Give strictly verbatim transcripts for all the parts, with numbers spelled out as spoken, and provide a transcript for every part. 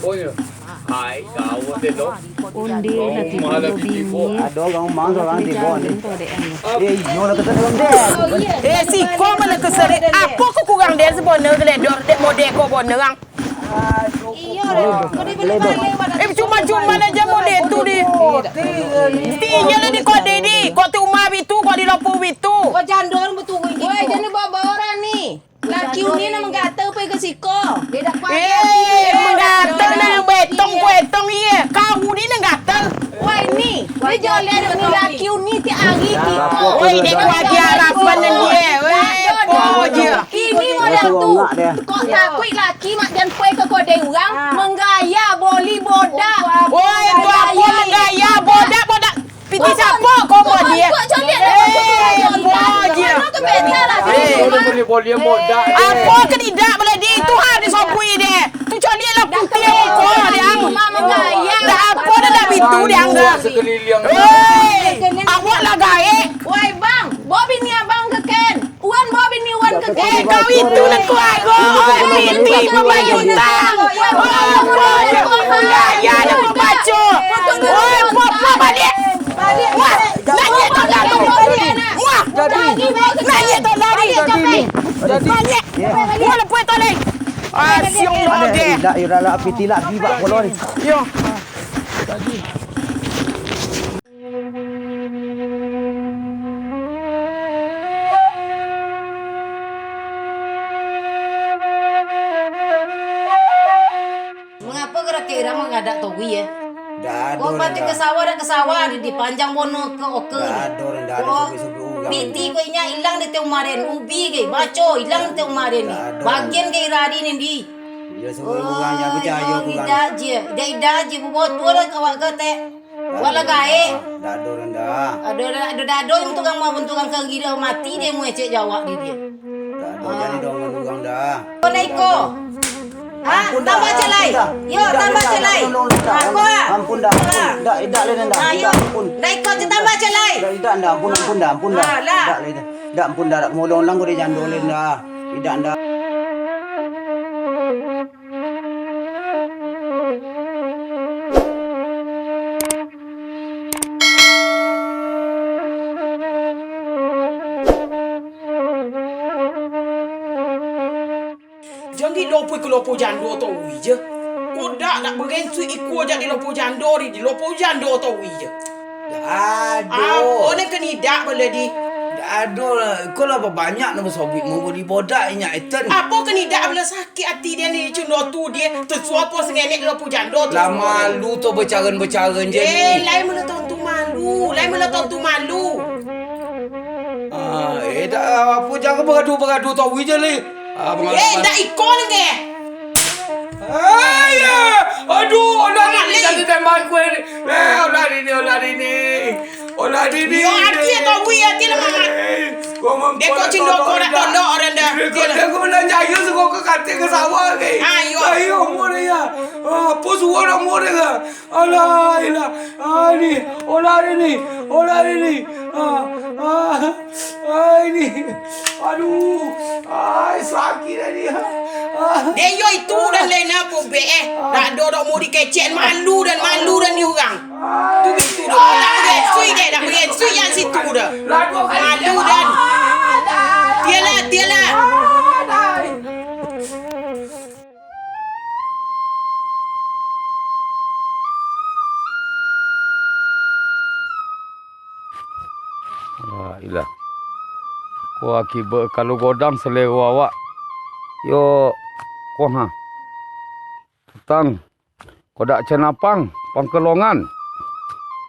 Onde lah tibo bingik. Ado urang mang surang tibo ni. Eh, iyo lah, kata urang deh. Eh, siko mano keseri? Apo ko kurang deh sabana geledor, dek mode ko bonang. Eh, cuma-cuma aja mode tu di. Di iyo lah di kode di. Ko di umah bitu, ko di lopo bitu. Ko jandor betul. Woi, jangan bawa-bawa orang ni. Laki uni nan manggato pai ka siko. Eh, manggato nan betong kuetong, iyo. Kau ni nan gatal. Wai ni, ni joleh ni laki uni tiap hari ti. Oi, dek ku agi harapan nan dia. Weh, po je. Kini model tu. Kok takuik laki mak jan pai ka kodai urang, manggaya boli bodak. Oi, tu apo manggaya bodak, bodak. Piti siapo kau buat dia? Eh, buat dia. Eh, boleh, boleh, boleh, bodak. Apo ke tidak boleh di itu hari sopui deh. Tu caliak lah putih muka dia. Dah apo dah, dah pintu dia angga. Sekeliling. Hei, awak lah gaek. Wai bang, bawa bini abang ke ken. Wan bawa bini Wan ke ken. Eh, kau itu nak kuat. Oi, mimpi membayar utang. Oi, oi, oi, ya, ya, nak membaca. Oi, papa balik. Wah, nanya tu lari. Wah, nanya tu lari. Nanya. Wah, lepas tu lari. Ah, siung lah dia. Dah, dah lah, piti lagi, bak kolor. Yo. Mangapa gerak Kak Ira mangadak Towi, eh? Dak ado, Kau pati Nanda. Ka sawah, dak ka sawah, di, di panjang bono ke oke. Dak ado, Nanda, ado. Kau sabuik-sabuik urang. Piti kau inyak ilang di te umah den, ubi ke, baco ilang di te umah den ni. Dak ado. Bagian Kak Ira di ni, di. Iyo, sabuik urang, jan picayo. Idak je, idak, idak je, bubuat tu lah awak kata. Wala gaek. Dak ado, Nanda. Ado, ado, ado, ado yang tukang mau tukang kagila mati dia muecek jawak di dia. Dak ado, jadi dong urang dah. Kau naik ko. Ah, tambah celai. Yo, tambah celai. Ampun dah, ampun dah. Dak, dak leh, Nanda. Ayo. Ampun. Naik ko, tambah celai. Dak, dak, Nanda. Ampun, ampun dah, ampun dah. Dak leh, dak. Dak, ampun dah. Dak mau ulang ko di jando leh, Nanda. Dak, Nanda. Jan gilo pui ka lopo jando Towi je. Kodak nak bagensuik ikua jak di lopo jando di, di lopo jando Towi je. Dak ado. Apo nan kanidak bala di? Dak ado lah. Ko lah babanyak nan basobik mambali bodak inyak etan. Apo kanidak bala sakik ati dia ni cundo tu dia. Tesuo apo sangenek di lopo jando tu. Lah malu tu bacaran-bacaran je ni. Eh, lai mano tantu malu. Lai mano tantu malu. Ah, eh, dak apo, jangan bagadu-bagadu Towi je, Li. Ah, eh, dak iko ni ke? Ayah! Aduh, olah ni, ni, tadi tembak gue ni. Eh, olah ni, ni, olah ni, ni. Olah ni, ni. Yo, ati atau gue, ati lah, Mamat. Eh, gua mau. Dia kok cindok kau nak tolong orang dah. Dia kok, dia kok nak jayus, gua ke katik ke sawah ke. Ayo. Ayo, umur dia. Ah, apa suruh nak umur dia? Alah, ilah. Ah, ni. Olah ni, ni. Olah ni, ni. Ah, ah. Ai ni. Aduh. Ai, sakik dah ni. Ah. Dek yo itu dan lain apo be eh. Nak dodok mau dikecek malu dan malu dan di urang. Tu bitu dek. Nak beresui dek, nak beresui yang situ dah. Malu dan. Tialah, tialah. La ilah. Ko akibat kalau godang salero awak. Yo, ko ha. Tang. Kodak cenapang, pangkelongan.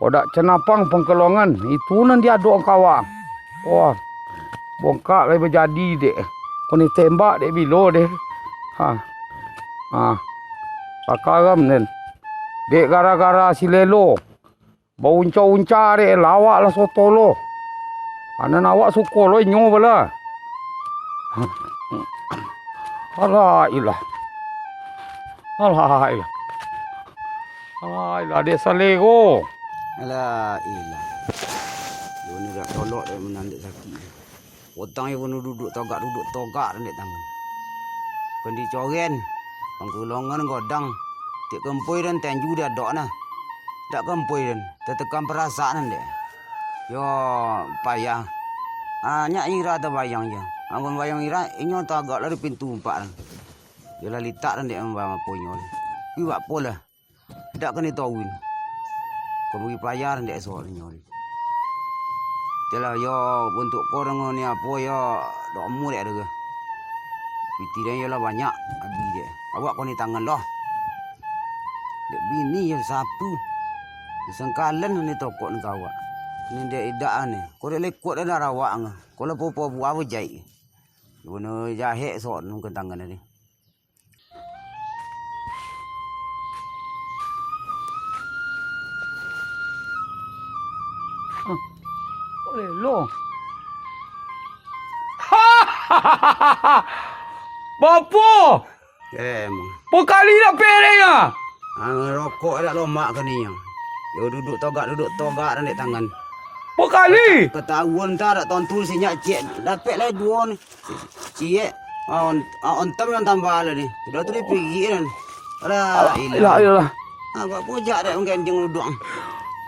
Kodak cenapang, pangkelongan. Itu nan diadok angkawang. Wah, bongkak lai bajadi, dek. Koni tembak, dek, bilo, dek. Ha. Ha. Pakaram, den. Dek gara-gara si Lelo. Baunca-unca, dek, lawak lah soto lo. Anan awak suko lo inyo bala. Alah, ilah. Alah, ilah. Alah, ilah, dek salero. Alah, ilah. Yo, ni dak tolok dek manandek sakik. Utang iyo bunuh duduk togak, duduk togak dek tangan. Kan dicoren, pangkulongan godang. Tek kempoi den tenju di adok nah. Dak kempoi den, tetekan perasaan dek. Yo, payah. Ah, nyak ira tabayang je. Amun bayang ira, inyo tagak lah di pintu umpak den. Yo lah litak den dek mambayang apo inyo ni. Wi, bak apo lah. Dak kani tawin. Kami payah den dek esok inyo ni. Telah yo, untuk ko dengan ni apo yo, dok amuah dek deh. Piti den yo lah banyak, abi dek. Awak koni tangan doh. Dek bini yo sapu. Sangkalan ni tokok ni kawak. Ni dek idak ni. Ko dek lekuak dah rawak nga. Ko lah popo buah bajaik. Guno jahek sok nungkan tangan tadi. Lelo. Bapo? Eh, emang. Pokali dah pereng ah. Ah, rokok dak lomak kani yang. Yo duduk togak, duduk togak dan dek tangan. Pokali. Ketahuan tak dak tontu sinyak cek. Dapek lah duo ni. Ciek, ah, on-, ah, ontom nan tambah lah ni. Sudah tu dia pigi kan. Alah, ilah. Ilah, ilah. Ah, buat pojak dek mengganjing duduk.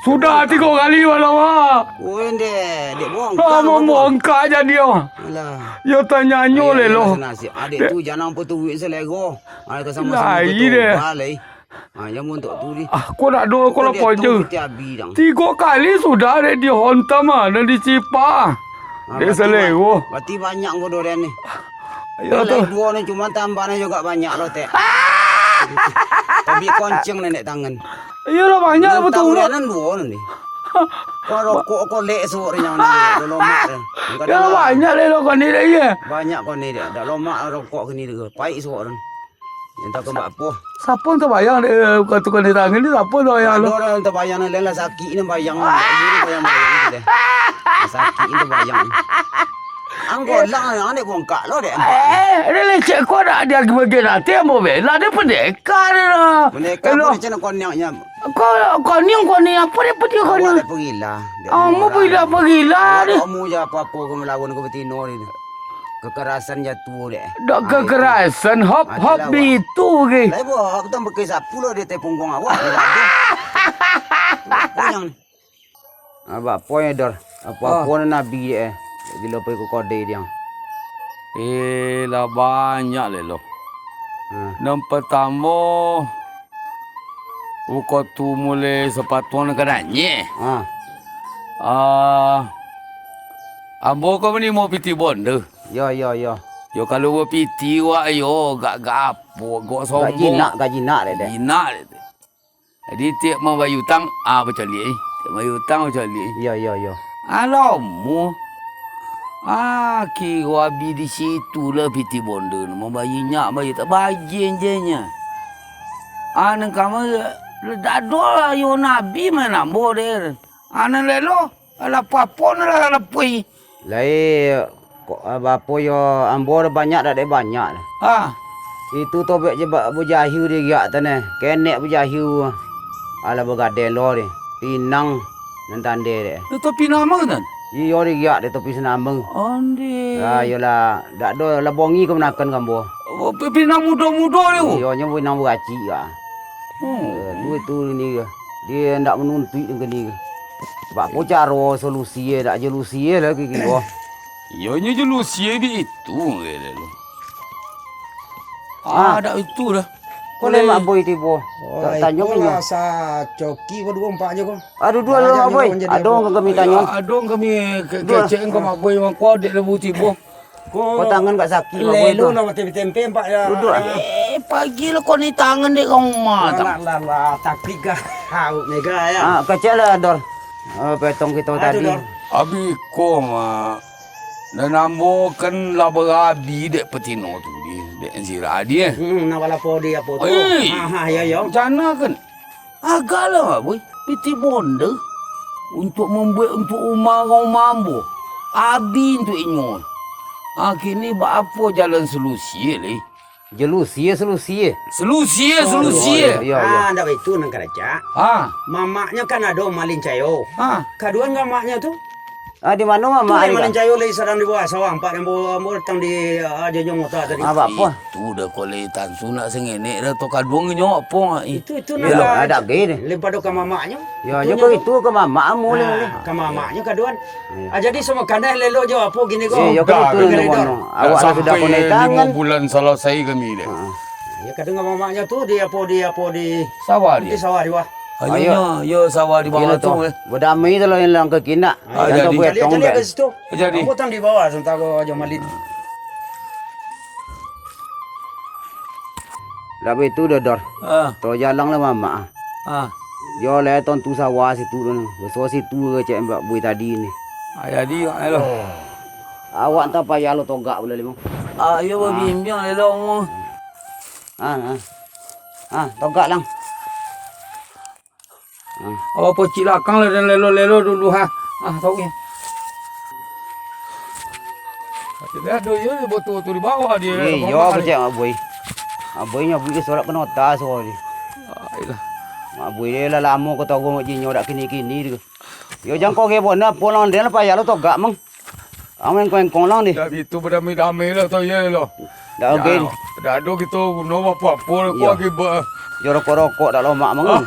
Sudah tigo kali malam ah. Oh, ende, dek bongkak. Ah, membongkak jadi ah. Alah. Yo tanyanyo leh lo. Nasib. Adik tu jangan petuwik selego. Ada sama-sama lai betul deh. Balai. Ha, yang untuk tu di. Ah, ko nak doa ko lapor je. Tigo kali sudah dek dihontam ah, dan dicipah. Ha, dek selero. Berarti banyak ko doren ni. Yo tu. Duo ni cuma tambah ni juga banyak lo tek. Tapi konceng nenek tangan. Iyolah banyak lah betul. Tahu nan duo ni. Ko rokok ko lek suok ni yang ni. Lomak ni. Yo banyak lah lo kau ni dek ye. Banyak kau ni dek. Dak lomak rokok kini dek. Paik suok ni. Entah kau buat apo. Siapa yang terbayang dek kau tukang di tangan ni? Siapa yang terbayang lo? Ada orang yang terbayang ni lah sakik ni bayang. Ini bayang-bayang tu deh. Sakik ni bayang. Anggolang ni anak bongkak lo dek. Eh, dia lecek kau nak dia bagi nanti ambo bela dia pendekar dia lah. Pendekar pun macam nak konyaknya. Kau konyang kau ni apa dia pergi kau ni? Awak dah pergilah. Ambo pergilah, pergilah ni. Kamu je apa-apa kau melawan kau betino ni. Kekerasan jatuh dek. Dak kekerasan, hop hop di itu ke. Lai buah aku tambah ke sapu lo di atas pungguang awak. Apo yang ni? Abak apo ya dor? Apo-apo ni nabi dek eh. Gilo pai ko kode diang. Eh, lah banyak leh lo. Hmm. Nan pertamo, uko tu mulai sepatuang nan ka nanyeh. Ah. Ah, ambo ko manimo piti bonda. Yo, yo, yo. Yo, kalau bapiti wak yo, gak, gak apo, gak sombong. Gak jinak, gak jinak dek, dek. Jinak dek, dek. Jadi, tiap mambayar utang, ah, bacaliak, eh. Tiap mambayar utang, bacaliak, eh. Yo, yo, yo. Alah, mu. Ah, kiro abi di situ lah piti bonda, mambayar nyak, bayar tak bayar je nyo. Ah, nan kama, dak ado lah, yo nabi main ambo dek. Ah, nan lelo. Alah, apo-apo nan lah lapui. Lai, ko-, ah, bapo yo ambo dah banyak dak dek banyak. Ha. Itu tobek je ba-, bujahia diriak tu neh. Kenek bujahia. Alah bagadai lo deh. Pinang nan tandai dek. Itu pinang mah kan? Iyo diriak dek topi sinamang. Onde. Ah, iyolah, dak ado lah bongi kamanakan ka ambo. Oh, pi-, pinang mudo-mudo tu? Iyo, nyo pinang baracik ka. Hmm. Eh, tu, tu ni ke. Dia ndak manuntuik dengan dia. Bak apo caro solusi eh, dak jelusi eh lah kiro. Iyo nyo jelusi eh bitu, eh, lalu. Ah, dak itu dah. Ko lai Mak Boy tibo. Tanyo ko nyo. Asa coki ko duo empat je ko. Aduh, duo lo Mak Boy. Ado kami tanyo. Ado kami ke-, kecek ko Mak Boy mangko dek lebu tibo. Ko tangan kak sakik, Mak Boy, tu. Lelo nak tempe-tempe, Pak, ya. Duduak. Eh, pagi lah kau ni tangan dek kau mah. Alah, alah, alah, tapi gak hau mega, ya. Ah, kecek lah, Dor. Ah, petong kita tadi. Dor. Abi ko mah. Dan ambo kan lah barabi dek petino tu, di, dek sirah di, eh. Hmm, nak balapo di apo tu? Eh. Ha, ha, ya, ya. Jana kan. Agaklah, Mak Boy, pitih bonda untuak mambuek untuak umah, rumah ambo. Abi untuak inyo. Ah, kini baapo jalan salusia lai? Jalusia, salusia. Salusia, oh, salusia. Iyo, iyo, iyo. Ah, ndak baitu nan karaja. Ah. Mamaknyo kan ado malincai. Ah. Kaduan ka mamaknyo tu. Ah, di mano mamak? Tu ni manincayo lai sadang di bawah sawah, ampak ambo, ambo datang di, ah, janjang mota tadi. Ah, bak apo? Itu dah kolai tansu nak sengenek dah tu kaduang nyo apo ngak i. Itu, itu nak ada gai ni. Lempado ka mamaknyo. Yo, yo ko itu ka mamak amu ni. Ka mamaknyo kaduan. Ah, jadi samo kanai lelo jo apo gini ko. Yo, ko itu ni mano. Awak lah sudah konai tangan. Limo bulan salasai kami deh. Yo, kadang ka mamaknyo tu di apo, di apo, di sawah di bawah. Ayo, yo, sawah di bawah tu, eh. Badamai tu lah yang lang ke kinak. Ah, jadi. Caliak, caliak ka situ. Jadi. Ambo tang di bawah, santaro Ajo Malin. Labiah tu, Dodor. Ah. To jalang lah mamak. Ah. Yo lah, tontu sawah situ tu. Baso situ ke cek mbak bui tadi ni. Ah, jadi, ayolah. Awak entah payah lo togak pula, Limau. Ah, iyo, babimbiang lah lo, Limau. Ah, ah. Ah, togak lang. Awak pocik lakang lah dan lelo-lelo dulu, ha. Ah, tau ya. Tapi ado yo, boto tu di bawah dia. Iyo, kecek Mak Boy. Mak Boy nyo bui ke sorak penota suaro dia. Ailah. Mak Boy dia lah lamo ko tau jinyo dak kini-kini tu. Yo, jangko ge bona, pulang dia lah payah lo togak, mang. Ang engkong-engkong lang deh. Dak bitu badamai-damai lah tu, iyo lo. Dak oke. Dak ado kito guno apo-apo ko akibat. Iyo, rokok-rokok dak lomak mang.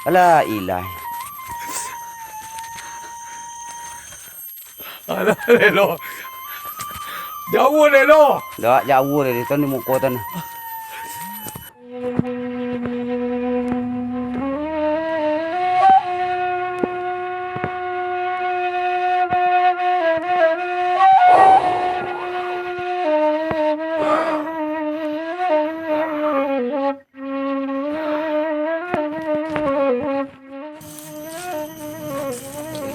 Alah, ilah. Alah, lelo. Jauah, lelo. Dak jauah dari tu ni muko tu ni.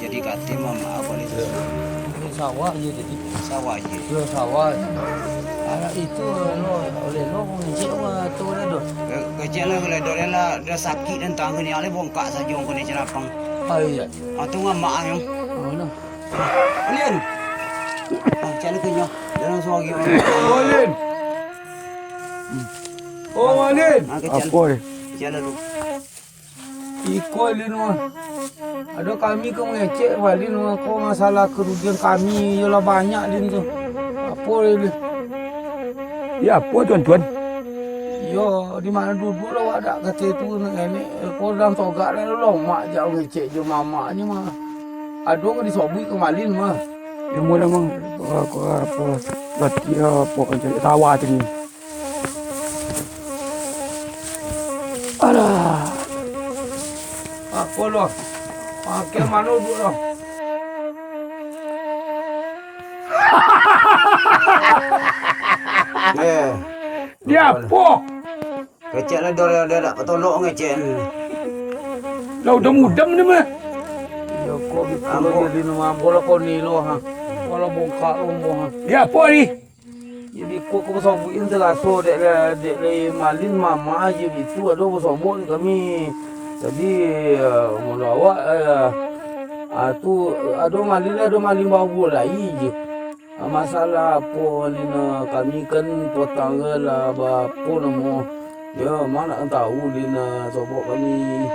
Jadi katem, Mak, apo ni? Yo, sawah je jadi. Sawah je. Yo, sawah. Anak itu, lo, oleh lo, ngecek mah tu lah, Dor. Ke-, kecek lah, oleh Dor, lah, dah sakik dan tangan ni, alih bongkak sajo ko ni celapang. Ah, iyo. Ah, tu ngamak yang. Oh, no. Malin. Ah, cek lah tu nyo. Dah langsung lagi. Oh, Malin. Oh, Malin. Ah, kecek. Apo, eh? Kecek lah lu. Iko Lin mah. Ado kami ka mangecek baliak mah ko masalah karugian kami, iyolah banyak Lin tu. Apo Lin? Yo, apo tuan-tuan? Yo, di ma duduak lah awak dak kato tu nak enek, ko dalam togak lah lomak jak mangecek jo mamaknyo mah. Ado ka disobuik ka Malin mah. Yo, mula mang, ko, ko, apo, latiah, apo, kan cari sawah tadi. Alah. Apo lo? Makin mano duduak lo? Eh. Di apo? Kecek lah, dah, dah, dah, patolok ngecek ni. Lah, udah mudam ni mah. Iyo, ko gitu lo jadi namo ambo lah, ko ni lo, ha. Ko lah bongkak lo ambo, ha. Di apo ni? Jadi, ko, ko basobok yang taraso, dek lah, dek lah Malin, mama je gitu, ado basobok di kami. Jadi, eh, mano awak, eh, ah, tu, ado Malin, ado Malin bawo lai je. Ah, masalah apo ni, nah, kami kan potang lah, ba-, apo namo, yo, ma nak tau ni, nah, sobok kami.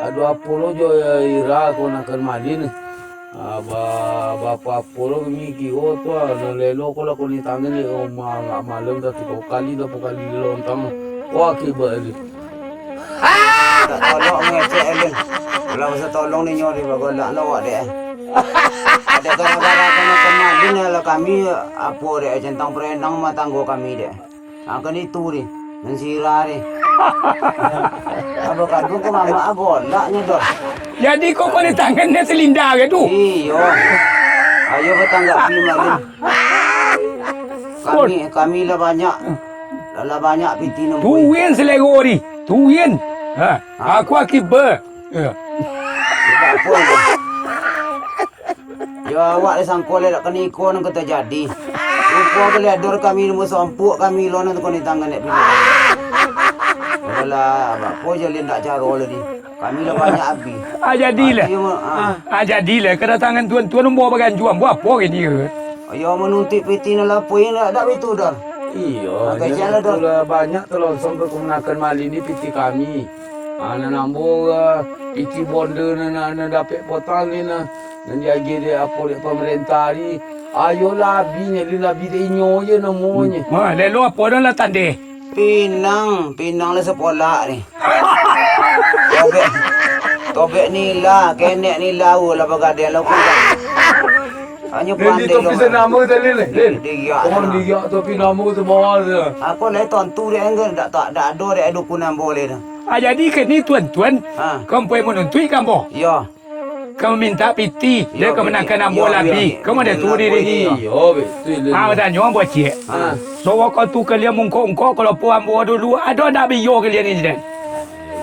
Ado apo lo jo, ya, Ira ko nak kan Malin. Ah, ba-, ba-, apo-apo lo kami kiro tu, ah, nan lelo ko lah ko ni tangan ni, oh, ma-, agak malam dah tigo kali, dah apo kali lontang. Wah, akibat ni. Mintak tolong ngecek, Lin. Lah, masa tolong ni nyo di bagolak lah awak, dek. Ado gara-gara kami kamarin lah kami, apo, dek, centang perenang rumah tanggo kami, dek. Angkan itu, dek, nan sira, dek. Abah kadung ko mamak agolak nyo, doh. Jadi, kok ko di tangan dia selinda ke tu? Iyo. Ayo batanggapi, Malin. Kami, kami lah banyak. Lah, lah banyak piti nang. Tuin selero ni. Tuin. Ha, aku akibat. Ya. Yo, awak disangko lah dak kini iko nan ka tajadi. Rupo geledor kami namo sompuk kami lo nan ko ni tangan dek pini. Alah, apo je Lin dak caro lah ni. Kami lah banyak abih. Ah, jadilah. Arti mo-, ah. Ah, jadilah. Kedatangan tuan-tuan membawa baganjuang. Buat apo ke dia? Yo, manuntuik piti nan lapui, dak, dak bitu, Dor? Iyo, ah, kasian lah, Dor. Itulah banyak telongsong ka kemenakan Malin ni piti kami. Ah, nan ambo, ah, pitih bonda nan, nan, nan dapek potang ni nah, nan diagiah dek apo dek pamarentah ni. Ayo labihnyo, labiah dek inyo je namonyo. Ha, lelo apo dah lah tandeh? Pinang, pinang lah sapolak ni. Tobek, tobek nila, kenek nila, lah bagadang lah kurang. Hanyo Lin, di pandai topi lo. Sanamo tadi, Lin. Lin. Diak Orang sana. Diak topi namo tu bawah tu. Aku lai tontu dek enggak, dak, dak, dak ado dek dukun ambo lai tu. Ah, jadi kini tuan-tuan, Ha. Kampai manuntuik ka ambo? Yo. Ka mamintak pitih, Yo, dek kamanakan pitih. Ambo Yo, labiah. Yo. Ka ma dek tu Yo, diri? Yo. Iyo, betul, Lin. Ah, batanyo ambo ciek. Ha. Sawako tu kalian mungkok-ungkok kalau po ambo dulu, ado ndak biyo kalian ni, Den?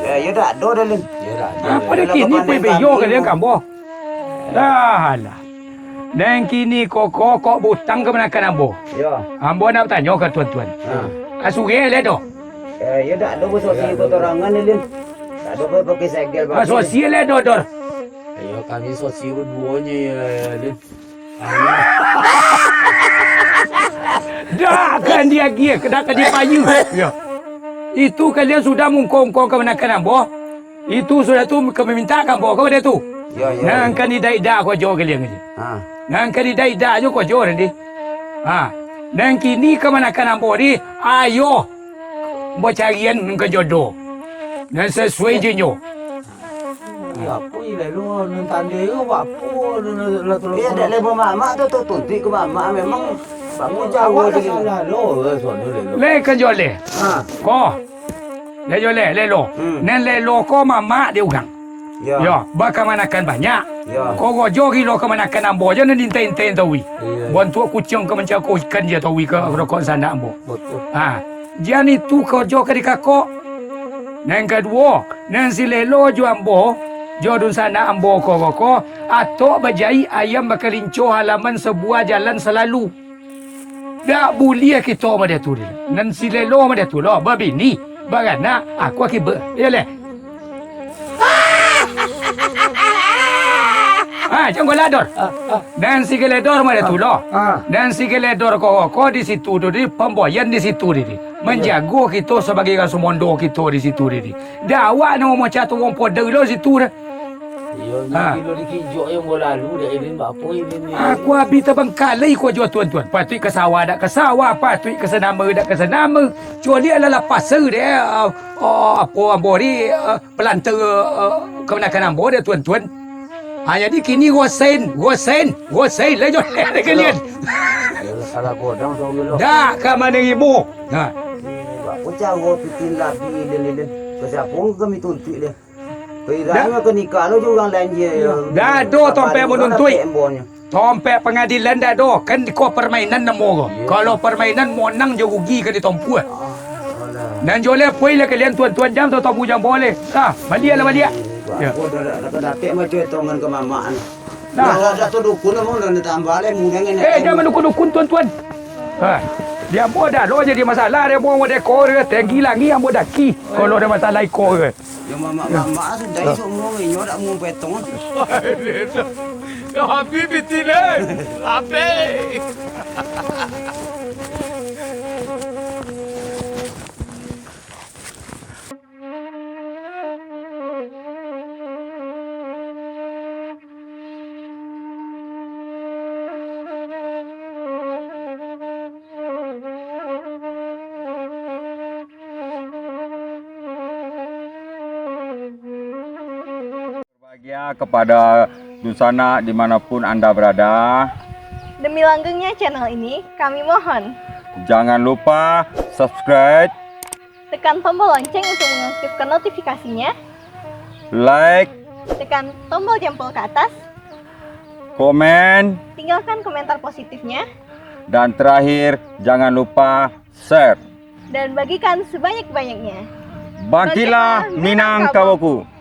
Yo, yo, dak ado dah, Lin. Yo, dak ado. Apo Yo, dek lah kini kapan pun biyo kalian ka ambo? Dah lah. Nan kini ko, ko, kok butang kamanakan ambo. Yo. Ambo nak batanyo ka tuan-tuan. Ha. Asugeh lai doh? Eh, yo dak ado basosi Yo, dak ado. Kotorangan ni, Lin. Dak ado bapakai segel, Ah, bapakai. Sosi lai doh, Dor? Yo, kami sosi baduonyo, yo, Lin. Dak akan diagiah, dak akan dipayu. Yo. Itu kalian sudah mungkok-ungkok kamanakan ambo. Itu sudah tu ka mamintak ka ambo, ka bana tu? Yo, yo. Nan kan idak-idak ko jo kalian ni. Ha. Nan kan idak-idak jo ko jo ni. Ha. Nan kini kamanakan ambo ni, ayo. Ambo carian nan ka jodoh. Nan sasuai jo nyo. Apo ilah lu nan tandai ko, apo nan lah tu? Iyo, dek lebo mamak tu, tu tuntuik ka mamak memang. Bangun jauh Awak dah tadi. Salah lo, eh, suara lelo. Lai kan jo lai. Ha. Ko. Lai jo lai, lelo. Hmm. Nan lelo ko mamak dek urang. Yo. Yo, bakamanakan banyak. Yo. Ko gojo gilo kamanakan ambo je nan intai-intai tawi. Iyo. Bantuak kuciang ka mancako ikan je tawi ka rokok sanak ambo. Betul. Ha. Jan itu kojo ka dikakok. Nan kaduo, nan si lelo jo ambo, jo dunsanak ambo ko, ko, ko, atok bajaik ayam bakalinco halaman sabuah jalan salalu. Dak buliah kito model tu, Lin. Nan si lelo model tu lo, babini, baranak, aku akibat. Iyo leh. Ha, jangan golador. Ah, ah. Nan si geledor model tu lo. Ah. Nan si geledor ko, ko di situ tu, di pamboyan di situ, di, di. Manjago kito sabagai raso mondo kito di situ, di, di. Dak awak nan mamacah tu wong podai lo situ dah. Iyo, Ha. Bilo dikijok yang bola lalu dak ini, bak apo ini ni? Aku abih tabangkalai ko jo tuan-tuan. Patuik ka sawah dak ka sawah, patuik ka sanama dak ka sanama. Cuali alah lapasa dek, ah, ah, apo ambo ni, ah, palanta, ah, kamanakan ambo dek tuan-tuan. Ha, jadi kini gosen, gosen, gosen lah jo dek kalian. Iyo, salah godang tu lo. Dak ka manarimo. Ha. Bak apo caro pitih labiah, Lin, Lin? Ka siapo kami tuntuik, Lin? Kira Dak. Ka nikah lo jo urang lain je. Dak ado tompek manuntuik. Tompek pangadilan dak ado. Kan ko permainan namo ko. Iyo. Kalau permainan monang jo rugi ka ditompuah. Ah, alah. Nan jo leh, poi lah kalian tuan-tuan jam tatamu jam boleh. Tah, baliak lah baliak. Iyo. Yo. Aku dah, dah, dah, dah, tek macam tongan ka mamak ni. Nah. Dah, dah tu dukun lah, mau dah tambah lah, murah ni. Eh, jangan dukun-dukun, tuan-tuan. Ha. Dia ambo dah lo jadi masalah, dia ambo dekor, tinggi langit ambo daki. Kalau ada masalah ikor. Yang mamak-mamak sudah esok mau, inyo dak mau petong. Yo, habis pitih ni. Habis. Bahagia kepada dunsanak di mana pun anda berada. Demi langgengnya channel ini, kami mohon. Jangan lupa subscribe. Tekan tombol lonceng untuk mengaktifkan notifikasinya. Like. Tekan tombol jempol ke atas. Komen. Tinggalkan komentar positifnya. Dan terakhir, jangan lupa share. Dan bagikan sebanyak-banyaknya. Bangkitlah Minangkabau.